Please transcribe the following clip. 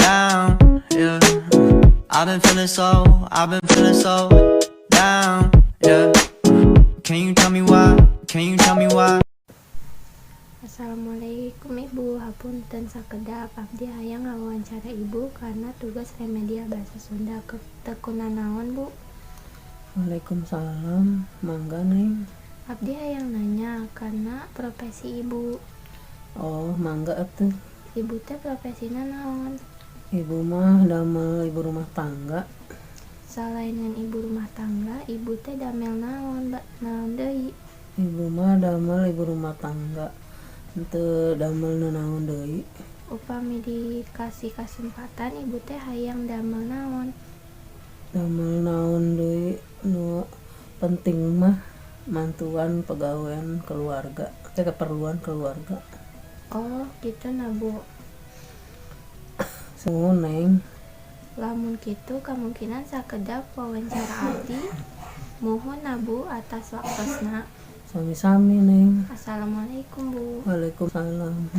Down, yeah. I've been feeling so, I've been feeling so down, yeah. Can you tell me why? Can you tell me why? Assalamualaikum, Ibu. Hapunten sakedap, abdi hayang ngawawancara Ibu kana tugas remedial Bahasa Sunda. Teu kunanaon, Bu? Waalaikumsalam, mangga, Neng. Abdi hayang nanya kana profesi Ibu. Oh, mangga atuh. Ibu teh profesina naon? Ibu mah damel ibu rumah tangga. Salain ngan ibu rumah tangga, Ibu teh damel naon, naon deui? Ibu mah damel ibu rumah tangga. Henteu damel nanaon deui. Upami dikasih kasempatan, Ibu teh hayang damel naon? Damel naon deui, nu penting mah mantuan pegawean keluarga, teh keperluan keluarga. Oh, kitu na, Bu. Sumuhun, Neng. Lamun kitu kamungkinan sakedap wawancara abdi. Muhun na, Bu, atas waktosna. Sami-sami, Neng. Assalamualaikum, Bu. Waalaikumsalam.